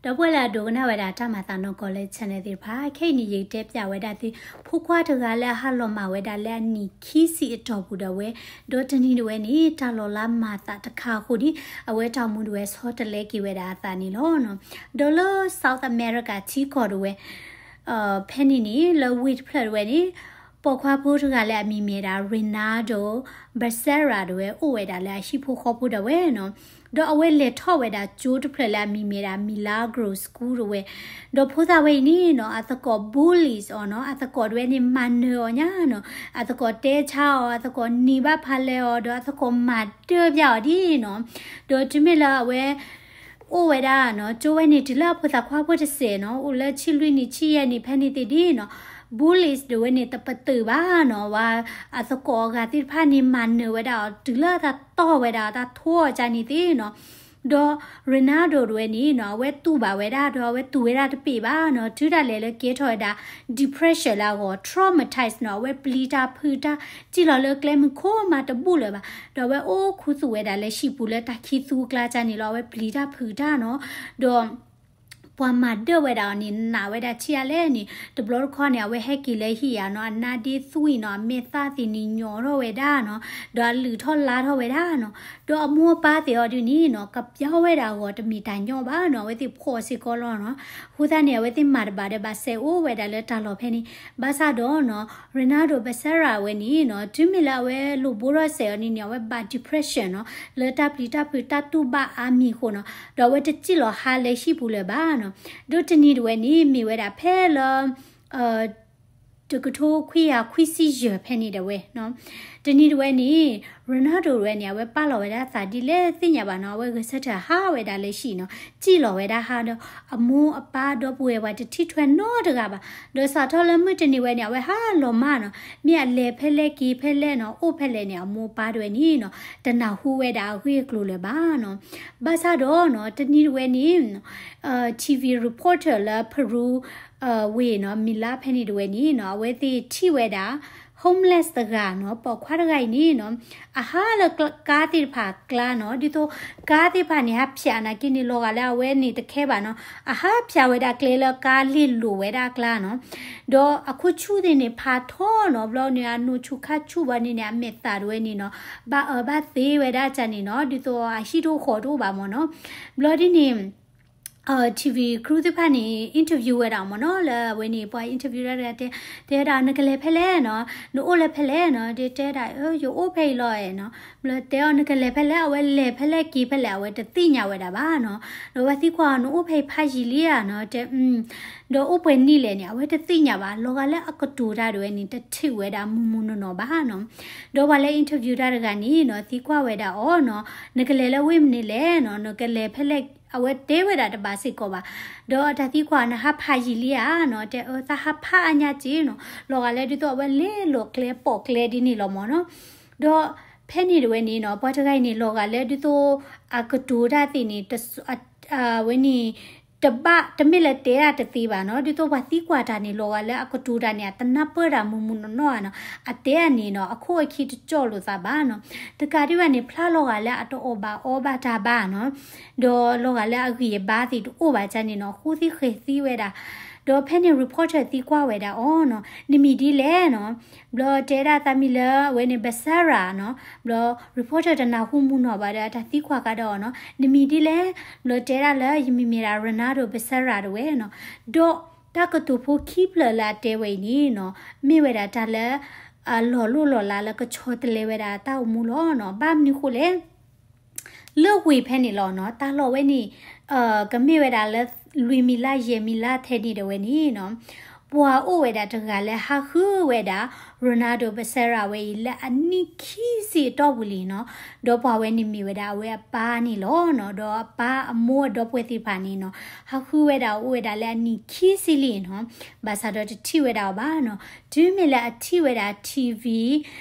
ဒီပုၢ်ဝဲၢ်လၢအဒိကနၣ်ဝဲဒၣ်တၢ်မၤသးနီၢ်ကီၢ်လၢ channel သ့ၣ်တဖၣ်, ခဲအံၤန့ၣ် ယကတဲပၠးဝဲဒၣ်သု ဖိခွါတဂၤလၢအဟးလီၤမၢ်ဝဲဒၣ်လၢအနံၣ်ခံဆံအတီၢ်ပူၤဒၣ်ဝဲ, ဒီးတနံၤဒၣ်ဝဲန့ၣ် တၢ်လီၤလးမၤသးတခါအဃိန့ၣ် အဝဲတၢ်အိၣ်မူဒၣ်ဝဲဆီတလဲက့ၤဝဲဒၣ်အသးန့ၣ်လီၤ. ဒီးလၢ South America ထံကီၢ်ဒၣ်ဝဲ ဖဲန့ၣ်န့ၣ် လၢဝ့ၢ်တဖျၢၣ်ဒၣ်ဝဲန့ၣ် ပိာ်ခွါဖိတဂၤလၢအမံၤမ့ၢ်ဒၣ် Renato Becerra ဒၣ်ဝဲ အိၣ်ဝဲဒၣ်လၢအဟံၣ်ဖိဃီဖိဒၣ်ဝဲနီၤ, ဒီးအဝဲလဲၤထီၣ်ဝဲဒၣ်ကၠိတဖျၢၣ်လၢအမံၤမ့ၢ်ဒၣ် Milagro School ဒၣ်ဝဲ, ဒီးဖိသၣ်ဝဲအံၤန့ၣ်နီၤ အသကိး bullies အီၤနီၤ, အသကိးဒၣ်ဝဲန့ၣ် မၤနၢၤအီၤညါနီၤ, အသကိးတဲဆါအီၤ, အသကိးနံၤဘၣ်ဖးလဲအီၤ, ဒီးအသကိးမၤတၢၢ်ပၠးအီၤဒ်နီၤ, ဒီးတုၤမ့ၢ်လၢအဝဲ အိၣ်ဝဲဒၣ်နီၤ, ကၠိဝဲန့ၣ်တုၤလၢအဖိသၣ်ခွါဖိတစဲးနီၤ, အိၣ်လၢဆံလွံၢ်နံၣ်ဆံယဲၢ်နံၣ်ဖဲန့ၣ်သ့ၣ်ဒ်နီၤ, bullies ဒၣ်ဝဲန့ၣ် တပတုာ်ဘၣ်နီၤ, ဝဲအသကိးအဂၤသ့ၣ်တဖၣ်န့ၣ် မၤနၢၤဝဲဒၣ်အီၤ တုၤလၢတၢ်တီၢ်ဝဲဒၣ်အီၤ တၢ်ထိအီၤကန့ၣ်သ့ၣ်နီၤ, ဒီး Renato ဒၣ်ဝဲန့ၣ်နီၤ, အဝဲတူၢ်ဘၣ်ဝဲဒၣ် ဒီးအဝဲတူၢ်ဝဲဒၣ်တပ့ၢ်ဘၣ်နီၤ, တုၤဒၣ်လဲာ်လၢကဲထီၣ်ဝဲဒၣ် depression လၢအဂီၢ် traumatize နီၤ, အဝဲပျံၤတၢ်ဖုးတၢ် စံၣ်လီၤလၢကျဲမုၢ်ခိၣ်မးတဘူၣ်လၢၤဘၣ်, ဒီးအဝဲအိၣ်ခူသူၣ်ဝဲဒၣ်လၢဟံၣ်ပူၤလၢတၢ်ခံသူအကျါကန့ၣ်လီၤ, အဝဲပျံၤတၢ်ဖုးတၢ်နီၤ, ဒီး ပှၤမၤဒၢၣ်ဝဲဒၣ်အီၤန့ၣ် နာ်ဝဲဒၣ်ဆံးအါလဲၣ်န့ၣ် တဘျီတခီန့ၣ် အဝဲဟဲက့ၤလၢဟံၣ်ဧါနီၤ, အနါဒ့သွံၣ်နီၤ, အမဲာ်သၣ်သ့ၣ်န့ၣ်ညီထီၣ်ဝဲဒၣ်နီၤ, ဒီးအလုၢ်ထီၣ်လါထီၣ်ဝဲဒၣ်နီၤ, ဒီးအမိၢ်အပၢ်သ့ၣ်အီၤဒုးန့ၣ်နီၤ, ကပျီဝဲဒၣ်အဂီၢ်တမ့ၢ်တၢ်ညီဘၣ်နီၤ, အဝဲသ့ၣ်ဖှီၣ်စ့ၢ်ကီးလီၤနီၤ, အဃိသတးန့ၣ် အဝဲသ့ၣ်မၤတဘၣ်ဒီးဘၣ်စဲးအိၣ်ဝဲဒၣ်လၢတၢ်လီၢ်ဖဲန့ၣ်, ဘၣ်ဆၣ်ဒီးနီၤ Renato Becerra ဝဲန့ၣ်နီၤ, တုၤမ့ၢ်လၢအဝဲလိၣ်ဘိထီၣ်စဲးအီၤန့ၣ်န့ၣ် အဝဲဘၣ် depression နီၤ, လၢတၢ်ပျံၤတၢ်ဖုးတၢ်တူၢ်ဘၣ်အါမံၤအဃိနီၤ, ဒီးအဝဲတစံၣ်လီၤဟါလၢဟံၣ်ပူၤလၢၤဘၣ်နီၤ, ဒီးတနံၤဒၣ်ဝဲန့ၣ် မ့ၢ်ဝဲဒၣ်ဖဲလၢ တကထိခွံကယၤခွံဆံယဲၢ်ဖဲန့ၣ်ဒၣ်ဝဲနီၤ, တနံၤဒၣ်ဝဲန့ၣ် Renato ဒၣ်ဝဲန့ၣ် အဝဲပာ်လီၤဝဲဒၣ်သးဒ်လဲၣ်သ့ၣ်ညါဘၣ်နီၤ, အဝဲဂဲၤဆၢထၢၣ်ဟးဝဲဒၣ်လၢဟံၣ်နီၤ, စံၣ်လီၤဝဲဒၣ်ဟါဒီး အမိၢ်အပၢ်ဒီပုၢ်ဝဲၢ်ပှၤတထံၣ်ထွဲနီတဂၤဘၣ်, ဒီးစးထီၣ်လၢမုၢ်တနံၤဝဲန့ၣ် အဝဲဟးလီၤမၢ်နီၤ, မ့ၢ်အလဲၤဖဲလဲၣ်က့ၤဖဲလဲၣ်နီၤ, အိၣ်ဖဲလဲၣ်န့ၣ် အမိၢ်အပၢ်ဒၣ်ဝဲန့ၣ်နီၤ, တနၢ်ဟူဝဲဒၣ်အဂ့ၢ်အကျိၤလၢၤဘၣ်နီၤ, ဘၣ်ဆၣ်ဒီးနီၤ တနံၤဒၣ်ဝဲန့ၣ် TV reporter လၢ Peru ဝ့ၢ်နီၤ Mila ဖဲန့ၣ်ဒၣ်ဝဲန့ၣ်နီၤ, အဝဲသ့ၣ်ထံၣ်ဝဲဒၣ် homeless တဂၤနီၤ, ပိာ်ခွါတဂၤအံၤန့ၣ်နီၤ, အဟးလၢကါသ့ၣ်တဖၣ်အကျါနီၤ, ဒ်သိးကါသ့ၣ်တဖၣ်န့ၣ် ဟးဖၠးနာ်က့န့ၣ် လီၤဂာ်လၢအဝဲန့ၣ်တခဲဘၣ်နီၤ, အဟးဖၠးဝဲဒၣ်ကျဲလၢကါလ့ၢ်လိၤဝဲဒၣ်အကျါနီၤ, ဒီးအခိၣ်ဆူၣ်သ့ၣ်န့ၣ် ဖးထီနီၤ, ဘျီန့ၣ် အနိၣ်ဆူၣ်ခါဆူၣ်ဘၣ်န့ၣ်န့ၣ် အမဲာ်သၣ်ဒၣ်ဝဲန့ၣ်နီၤ, ဘၣ်အၢဘၣ်သီဝဲဒၣ်ကန့ၣ်နီၤ, ဒ်သိးအဟံၣ်တအိၣ်ဃီတအိၣ်ဘၣ်မ့ၢ်နီၤ, ဘျီဒ်န့ၣ် TV crew သ့ၣ်တဖၣ်န့ၣ် interview ဝဲဒၣ်မ့ၢ်နီၤ, လၢအဝဲန့ၣ် ပှၤ interview တၢ်တဂၤတဲ, တဲဝဲဒၣ် နကလဲၤဖဲလဲၣ်နီၤ, နအိၣ်လၢဖဲလဲၣ်နီၤ, တဲဝဲဒၣ် ယအိၣ်ဖဲအံၤလီၤနီၤ, ဘျီတဲအီၤ နကလဲၤဖဲလဲၣ်, အဝဲလဲၤဖဲလဲၣ်က့ၤဖဲလဲၣ် အဝဲတသ့ၣ်ညါဝဲဒၣ်ဘၣ်နီၤ, ဒီးပှၤသံကွၢ်အီၤ နအိၣ်ဖဲအံၤဖးယံာ်လံဧါနီၤ, တဲ ဒီးအိၣ်ပှဲၤနံၣ်လဲၣ်န့ၣ် အဝဲတသ့ၣ်ညါဘၣ်, လီၤဂာ်လၢအကတိၤတၢ်ဒၣ်ဝဲန့ၣ် တထံၣ်ဝဲဒၣ်မုၢ်မုၢ်နီၢ်နီၢ်ဘၣ်နီၤ, ဒီးပှၤလၢ interview တၢ်တဂၤန့ၣ်နီၤ သံကွၢ်ဝဲဒၣ်အီၤနီၤ, နကလဲၤလၢဝ့ၢ်မနုၤလဲၣ်နီၤ, နကလဲၤဖဲလဲၣ်, အဝဲတဲဝဲဒၣ်တဘၣ်စ့ၢ်ကီးဘၣ်, ဒီးတၢ်သံကွၢ် နဟးဖးယံာ်လံဧါနီၤ, တဲအၢ သးဟးဖးအါညါက့နီၤ, လီၤဂာ်လၢဒ်သိးအဝဲလဲၤလီၤကျဲပိာ်ကျဲဒ်န့ၣ်လီၤမ့ၢ်နီၤ, ဒီးဖဲန့ၣ်ဒၣ်ဝဲန့ၣ်နီၤ ပှၤတဂၤအံၤန့ၣ် လီၤဂာ်လၢဒ်သိး အကတိၤတၢ်သ့ၣ်န့ၣ် ဝဲန့ၣ် တဘၣ် တမ့ၢ်လၢတဲတၢ်တသ့ဘၣ်နီၤ, ဒ်သိးပှၤသံကွၢ်တၢ်န့ၣ် လီၤဂာ်လၢအကတိၤတၢ်န့ၣ် အတနၢ်ပၢၢ်တၢ်မုၢ်မုၢ်နီၢ်နီၢ်ဧါနီၤ, အတဲအန့ၣ်နီၤ အခိၣ်အခံတကၠီၣ်လိာ်သးဘၣ်နီၤ, တကးဒံးဘၣ်န့ၣ် ဖျါလီၤဂာ်လၢအတအီၣ်ဘၣ်အီဘၣ်တၢ်ဘၣ်နီၤ, ဒီးလီၤဂာ်လၢအဂံၢ်အဘါသ့ၣ်တအိၣ်ဘၣ်ကန့ၣ်နီၤ, ဃိသံဃဲၤသံဝဲဒၣ်, ဒီးဖဲန့ၣ် reporter သံကွၢ်ဝဲဒၣ်အီၤနီၤ, နမံၤဒ်လဲၣ်နီၤ, ဘျီတဲဒၣ်သးမံၤလၢအဝဲန့ၣ် Becerra နီၤ, ဘျီ reporter တနၢ်ဟူမုၢ်နီၢ်ဘၣ်ဒီး တၢ်သံကွၢ်ကဒီးအီၤနီၤ, နမံၤဒ်လဲၣ်, ဘျီတဲဒၣ်လၢယမံၤမ့ၢ်ဒၣ် Renato Becerra ဒၣ်ဝဲနီၤ, ဒီးတၢ်ကတိၤဖိခံဖျၢၣ်လၢအတဲဝဲအံၤန့ၣ်နီၤ, မ့ၢ်ဝဲဒၣ်တၢ်လၢ အလီၤလိၢ်လီၤလးလၢကဆီတလဲဝဲဒၣ်တၢ်အိၣ်မူလီၤနီၤ, ဘၣ်မနုၤဃိလဲၣ် လၢဝ့ၢ်ဖဲန့ၣ်လီၤနီၤ, တၢ်လီၢ်ဝဲန့ၣ် ကမ့ၢ်ဝဲဒၣ်လၢ လွံၢ်မံၤလါ ယဲၢ်မံၤလါထဲန့ၣ်ဒၣ်ဝဲန့ၣ်နီၤ, ပှၤအိၣ်ဝဲဒၣ်တဂၤလၢဟးဃုဝဲဒၣ် Renato Becerra ဝဲအံၤလၢအနံၣ်ခံဆံအတီၢ်ပူၤလံနီၤ, ဒီးပှၤဝဲန့ၣ်မ့ၢ်ဝဲဒၣ်အဝဲအပၢ်န့ၣ်လီၤနီၤ, ဒီးအပၢ်အမိၢ်အဒီပုၢ်ဝဲၢ်သ့ၣ်တဖၣ်န့ၣ်နီၤ, ဟးဃုဝဲဒၣ်အိၣ်ဝဲဒၣ်လၢအနံၣ်ခံဆံလံနီၤ, ဘၣ်ဆၣ်ဒီးတထံၣ်ဝဲဒၣ်အီၤဘၣ်နီၤ, တုၤမ့ၢ်လၢအထံၣ်ဝဲဒၣ် TV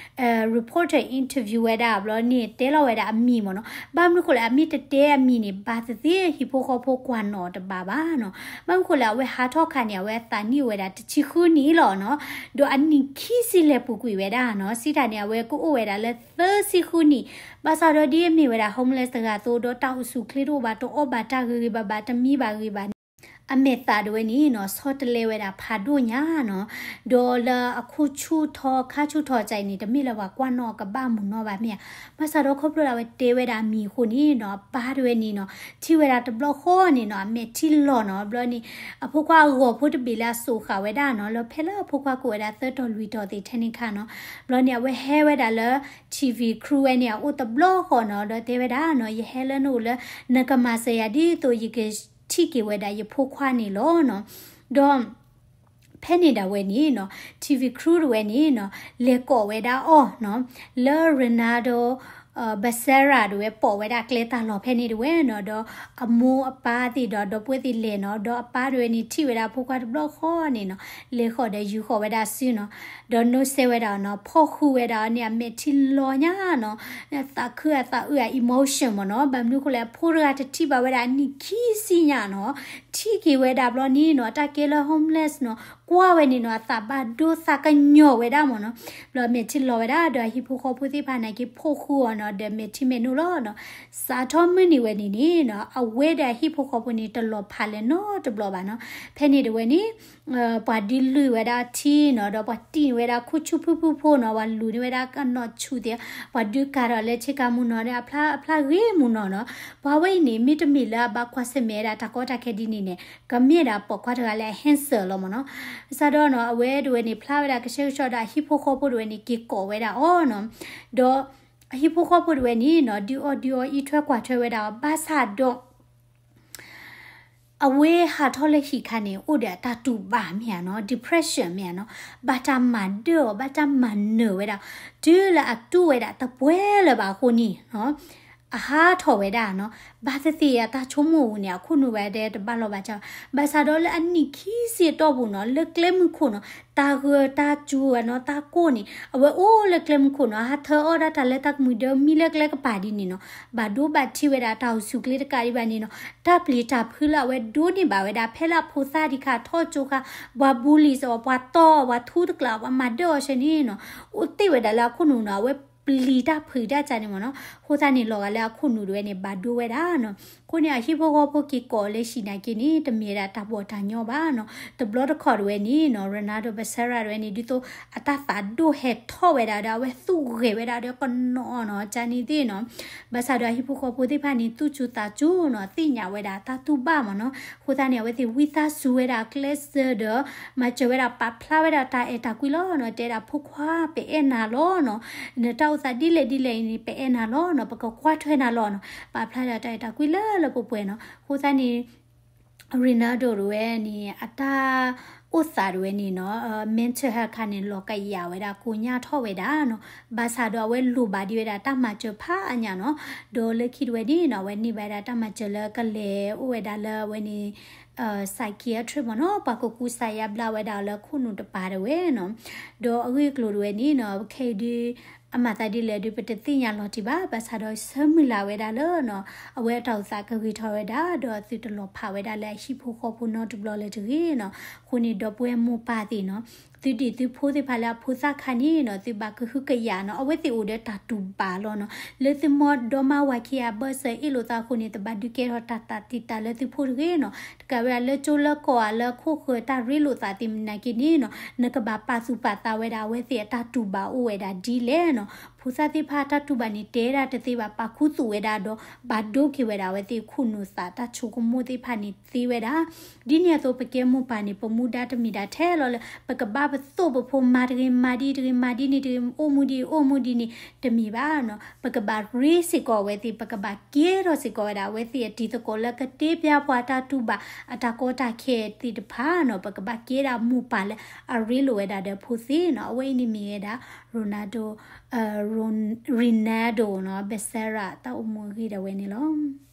reporter interview ဝဲဒၣ်ဘျီန့ၣ် တဲလီၤဝဲဒၣ်အမံၤမ့ၢ်နီၤ, ဘၣ်မနုၤဃိလဲၣ် အမ့ၢ်တတဲအမံၤန့ၣ် ဘၣ်သ့ၣ်သ့ၣ်ဟံၣ်ဖိဃီဖိကွၢ်နီၣ်တဘၣ်ဘၣ်နီၤ, ဘၣ်မနုၤဃိလဲၣ် အဝဲဟးထီၣ်ခါန့ၣ် အဝဲအသးနံၣ်အိၣ်ဝဲဒၣ်တဆံဃုနံၣ်လီၤနီၤ, ဒီးအနံၣ်ခံဆံလဲၤပူၤကွံာ်ဝဲဒၣ်နီၤ, စံးတၢ်န့ၣ် အဝဲကအိၣ်ဝဲဒၣ်လၢသၢဆံဃုနံၣ်, ဘၣ်ဆၣ်ဒီးဒ်အမ့ၢ်ဝဲဒၣ် homeless တဂၤအသိး ဒီးတၢ်အိၣ်ဆူၣ်အိၣ်ချ့တအိၣ်ဘၣ်, တအီၣ်ဘၣ်တၢ်ဂ့ၤဂ့ၤဘၣ်ဘၣ်, တမံဘၣ်ဂ့ၤဘၣ်န့ၣ် အမဲာ်သးတဝဲန့ၣ်နီၤ ဆီတလဲဝဲဒၣ်ဖးဒိၣ်ညါနီၤ, ဒီးလၢအခိၣ်ဆူၣ်ထီခါဆူၣ်ထီကၢ်အံၤန့ၣ် တမ့ၢ်လၢပှၤကွၢ်နီၣ်ကဘၣ်မုာ်နီၣ်ဘၣ်မ့ၢ်ဧါ, ဘၣ်ဆၣ်ဒီးခီဖျိလၢအဝဲတဲဝဲဒၣ်အမံၤအဃိန့ၣ်နီၤ အပၢ်တဝဲန့ၣ်နီၤ ထံၣ်ဝဲဒၣ်တဘျီဃီန့ၣ်နီၤ အမဲာ်ထံလီၤနီၤ, ဘျီန့ၣ် အဖိခွါအဂီၤဖိတဘ့ၣ်လၢအစိာ်ဃာ်ဝဲဒၣ်နီၤ လၢဖဲလၢအဖိခွါကိးဝဲဒၣ်သၢတီၤလွံၢ်တီၤသ့ၣ်ထဲန့ၣ်ခါနီၤ, ဘျီန့ၣ် အဝဲဟဲဝဲဒၣ်လၢ ထံၣ်ဝံၤ ခရူဝဲန့ၣ် အအိၣ်တဘျီဃီနီၤ ဒီးတဲဝဲဒၣ်နီၤ ယဟဲလၢနအိၣ်လၢ နကမၤစၢၤယၤဒ်သိး ယကထံၣ်က့ၤဝဲဒၣ်ယဖိခွါန့ၣ်လီၤနီၤ, ဒီး ဖဲန့ၣ်ဒၣ်ဝဲန့ၣ်နီၤ ထံၣ်ဝံၤ ခရူတဝဲန့ၣ်နီၤ လဲၤကိးဝဲဒၣ်အီၤနီၤ လၢ Renato ဘၣ်စဲရၤ တဝဲ ပိာ်ဝဲဒၣ်ကျဲတၢ်လီၢ်ဖဲန့ၣ်တဝဲနီၤ, ဒီးအမိၢ်အပၢ်သ့ၣ်ဒီးဒီပုၢ်ဝဲၢ်သ့ၣ်လဲၤနီၤ, ဒီးအပၢ်တဝဲန့ၣ် ထံၣ်ဝဲဒၣ်အဖိခွါတဘျီဃီန့ၣ်နီၤ လဲၤဃီၤဒီးယူာ်ဃီၤဝဲဒၣ်စုနီၤ, ဒီးနီၢ်စဲဝဲဒၣ်နီၤ ဖီၣ်ဃုာ်ဝဲဒၣ်အီၤန့ၣ် အမဲာ်ထံလီၤညါနီၤ, သးခုအသးအုးအ emotion မ့ၢ်နီၤ, ဘၣ်မနုၤအဃိလဲၣ် အဖိတဂၤတထံၣ်ဘၣ်ဝဲဒၣ်အနံၣ်ခံဆံညါနီၤ ထံၣ်က့ၤဝဲဒၣ်ဘျီန့ၣ်နီၤ တၢ်ကဲလၢ homeless နီၤ ကွၢ်ဝဲန့ၣ်နီၤ အသးဘၣ်ဒိသးကညီၤဝဲဒၣ်မ့ၢ်နီၤ, ဘျီအမဲာ်ထံလီၤဝဲဒၣ် ဒီးအဟံၣ်ဖိဃီဖိသ့ၣ်တဖၣ်န့ၣ်က့ၤဖီၣ်ဃုာ်အီၤနီၤ ဒီးမဲာ်ထံမဲာ်နိလီၤနီၤ, စးထီၣ်မုၢ်နံၤဝဲန့ၣ်န့ၣ်နီၤ အဝဲဒီးအဟံၣ်ဖိဃီဖိန့ၣ် တလီၤဖးလၢၤနီတဘျီဘၣ်နီၤ, ဖဲန့ၣ်တဝဲန့ၣ် ပှၤဒုးလုၢ်ဝဲဒၣ်ထံနီၤ ဒီးပှၤတံၢ်ဝဲဒၣ်ခိၣ်ဆူၣ်ဖုၣ်ဖုၣ်ဖိနီၤ ပှၤလူၤန့ၢ်ဝဲဒၣ်ကနီၢ်ဆူၣ်သ့ၣ်, ပှၤဒုးကၤထီၣ်လၢဆ့ကၤမုၢ်နီၤဒီး အဖျါအဖျါဂ့ၤမုၢ်နီၤနီၤ, ပှၤဝဲအံၤန့ၣ် မ့တမ့ၢ်လၢအဘၣ်ကွၢ်ဆၢၣ်မဲာ်ဝဲဒၣ်တၢ်ကီတၢ်ခဲဒ်န့ၣ်န့ၣ် ကမ့ၢ်ဒၣ်ပိာ်ခွါတဂၤလၢအ handsome လီၤမ့ၢ်နီၤ, ဘၣ်ဆၣ်ဒီးနီၤ အဝဲတဝဲန့ၣ် ဖျါဝဲဒၣ်ကဆှဲကဆှီဒီးအဟံၣ်ဖိဃီဖိတဝဲန့ၣ် က့ၤကိးဝဲဒၣ်အီၤနီၤ, ဒီးအဟံၣ်ဖိဃီဖိတဝဲန့ၣ်နီၤ ဒုးအီၣ်ဒုးအီအံးထွဲကွၢ်ထွဲဝဲဒၣ်အီၤ ဘၣ်ဆၣ်ဒီး အဝဲဟးထီၣ်လၢဟံၣ်ခါန့ၣ် အိၣ်ဒီးအတၢ်တူၢ်ဘၣ်မ့ၢ်ဧါနီၤ depression မ့ၢ်ဧါနီၤ, ဘၣ်တၢ်မၤဒၢၣ်အီၤ ဘၣ်တၢ်မၤနၢၤဝဲဒၣ်, တုၤလၢအတူၢ်ဝဲဒၣ်တပှဲၤလၢၤဘၣ်အဃိန့ၣ်နီၤ အဟးထီၣ်ဝဲဒၣ်နီၤ, ဘၣ်သ့ၣ်သ့ၣ်အတၢ်ဆိကမိၣ်အူန့ၣ် အခိၣ်နူာ်ဝဲဒၣ်တဘၣ်လီၤဘၣ်စၢ်, ဘၣ်ဆၣ်ဒီးလၢအနံၣ်ခံဆံအတီၢ်ပူၤနီၤ လၢကျဲမုၢ်ခိၣ်နီၤ တၢ်ဂၢၢ်တၢ်စူၤနီၤ တၢ်ကိၢ်န့ၣ် အဝဲအိၣ်လၢကျဲမုၢ်ခိၣ်နီၤ ဟးထၢအီၣ်ဒၣ်တၢ်လၢတၢ်ကမှံၤဒၢမံလၢကျဲကပၤဒ်န့ၣ်နီၤ ဘၣ်ဒိဘၣ်ထံးဝဲဒၣ်တၢ်အိၣ်ဆူၣ်ချ့တကးဒံးဘၣ်န့ၣ်နီၤ တၢ်ပျံၤတၢ်ဖုးလၢအဝဲဒိးန့ၢ်ဘၣ်ဝဲဒၣ် ဖဲလၢအဖိသၣ်ဒံးခါထီၣ်ကၠိခါ ပှၤ bully အီၤ ပှၤတီၢ်အီၤ ပှၤထူတကျး ပှၤမၤဒၢၣ်အီၤဆၢန့ၣ်နီၤ အိၣ်တ့ၢ်ဝဲဒၣ်လၢအခိၣ်နူာ်နီၤ အဝဲပျံၤတၢ်ဖုးတၢ်ကန့ၣ်မ့ၢ်နီၤ အဃိသတးန့ၣ် လီၤဂာ်လၢအခိၣ်နူာ်တဝဲန့ၣ် ဘၣ်ဒိဝဲဒၣ်နီၤ အဃိန့ၣ် အဟံၣ်ဖိဃီဖိက့ၤကိးလၢဟံၣ်နာ်က့န့ၣ် တမ့ၢ်ဝဲဒၣ်တၢ်ဘီၣ်တၢ်ညီဘၣ်နီၤ တဘျီတခီၣ်တဝဲန့ၣ်နီၤ Renato Becerra တဝဲန့ၣ် ဒ်သိးအတၢ်သးဒိၣ်ဟဲထီၣ်ဝဲဒၣ်ဒီး အဝဲသူၣ်ဂဲၤဝဲဒၣ်ဒီးကနီၤနီၤ ကန့ၣ်သ့ၣ်နီၤ ဘၣ်ဆၣ်ဒီးအဟံၣ်ဖိဃီဖိသ့ၣ်တဖၣ်န့ၣ် သူၣ်စူၤသးစူၤနီၤ သ့ၣ်ညါဝဲဒၣ်တၢ်တူၢ်ဘၣ်မ့ၢ်နီၤ အဃိသတးန့ၣ် အဝဲသ့ၣ်ဝံသးစူၤဝဲဒၣ်အကျဲးစၢးဒီး မၤစၢၤဝဲဒၣ်ပာ်ဖျါဝဲဒၣ်တၢ်အဲၣ်တၢ်ကွံလီၤနီၤ တဲဒၣ်ဖိခွါ ပအဲၣ်နၤလီၤနီၤ နတၢ်အိၣ်သးဒ်လဲၣ်ဒ်လဲၣ်အံၤန့ၣ် ပအဲၣ်နၤလီၤနီၤ ပကကွၢ်ထွဲနၤလီၤနီၤ ပာ်ဖျါဒၣ်တၢ်အဲၣ်တၢ်ကွံလၢလၢပှဲၤပှဲၤနီၤ အဃိသတးန့ၣ် Renato တဝဲန့ၣ် အတၢ်အိၣ်သးတဝဲန့ၣ်နီၤ mental health ခါန့ၣ် လီၤကယၤဝဲဒၣ် ကိညၢ်ထီၣ်ဝဲဒၣ်နီၤ ဘၣ်ဆၣ်ဒီးအဝဲလိၣ်ဘၣ်ဒံးဝဲဒၣ်တၢ်မၤစၢၤဖးအါညါနီၤ ဒီးလၢခံတဝဲန့ၣ်နီၤ အဝဲန့ၢ်ဘၣ်ဝဲဒၣ်တၢ်မၤစၢၤလၢကလဲၤအိၣ်ဝဲဒၣ်လၢအဝဲန့ၣ် psychiatrist မ့ၢ်နီၤ ပှၤကကူစါယါဘျါဝဲဒၣ်အီၤလၢခိၣ်နူာ်တပၤတဝဲနီၤ ဒီးအဂ့ၢ်အကျိၤတဝဲန့ၣ်နီၤ ခဲအံၤဒုး အမၤသးဒ်လဲၣ်ဒုး ပတသ့ၣ်ညါလီၤတံၢ်ဘၣ် ဘၣ်ဆၣ်ဒီးဆၢမုၢ်လၢ်ဝဲဒၣ်လၢနီၤ အဝဲအတၢ်အိၣ်သးကဂ့ၤထီၣ်ဝဲဒၣ် ဒီးသုတလီၤဖးဝဲဒၣ်လၢအဟံၣ်ဖိဃီဖိနီတဘျီလၢၤတဂ့ၤနီၤ အဃိန့ၣ် ဒီပုၢ်ဝဲၢ်မိၢ်ပၢ်သ့ၣ်နီၤ သုဒံၣ်သုဖိသ့ၣ်တဖၣ်လၢအဖိသၣ်ခါန့ၣ်နီၤ သုဘၣ်ကဟုကယာ်နီၤ အဝဲသ့ၣ်အိၣ်ဒီးတၢ်တူၢ်ဘၣ်လီၤနီၤ လၢသုမ့ၢ်ဒီမါဝၤခံဂၤအဘၢၣ်စၢၤအ့ၣ်လိာ်သးအဃိန့ၣ် တဘၣ်ဒုးကဲထီၣ်တၢ်သးတံာ်တာ်လၢသုဖိတဂ့ၤနီၤ တကးဝဲဒၣ်လၢကၠိလၢကီၢ်ဧါ လၢခိၣ်ဃၢၤတၢ်ရ့လိာ်သးသ့ၣ်မနၤက့န့ၣ်နီၤ နကဘၣ်ပာ်သူၣ်ပာ်သးဝဲဒၣ်အဝဲသ့ၣ်အတၢ်တူၢ်ဘၣ်အိၣ်ဝဲဒၣ်ဒ်လဲၣ်နီၤ ဖိသၣ်သ့ၣ်တဖၣ်တၢ်တူၢ်ဘၣ်န့ၣ် တဲဒၣ်တသ့ဘၣ် ပာ်ခူသူၣ်ဝဲဒၣ်ဒီး ဘၣ်ဒိက့ၤဝဲဒၣ်အဝဲသ့ၣ်ခိၣ်နူာ်သးတၢ်ဆိကမိၣ်သ့ၣ်တဖၣ်န့ၣ်သ့ဝဲဒၣ် ဒ်န့ၣ်အသိး ပကဲမိၢ်ပၢ်န့ၣ် ပမူဒါတမ့ၢ်ဒၣ်ထဲလီၤလၢ ပကဘၣ်ပသိၣ်ပဖိမၤတဂ့ၤမၤဒ်တဂ့ၤမၤဒ်န့ၣ်တဂ့ၤ အိၣ်မူဒ်အိၣ်မူဒ်န့ၣ် တမ့ၢ်ဘၣ်နီၤ ပကဘၣ်ရ့စ့ၢ်ကီးအဝဲသ့ၣ် ပကဘၣ်ကဲထီၣ်စ့ၢ်ကီးဝဲဒၣ်အဝဲသ့ၣ်အတံၤသကိးလၢကတဲဖျါပှၤတၢ်တူၢ်ဘၣ်အတၢ်ကီတၢ်ခဲသ့ၣ်တဖၣ်နီၤ ပကဘၣ်ကဲဒၣ်မိၢ်ပၢ်လၢအရ့လိာ်ဝဲဒၣ်ဒီးဖိသ့ၣ်နီၤ အဝဲအံၤန့ၣ်မ့ၢ်ဝဲဒၣ် Ronaldo Ronaldo နီၤ Becerra တၢ်အိၣ်မူအဂ့ၢ်ဒၣ်ဝဲန့ၣ်လီၤ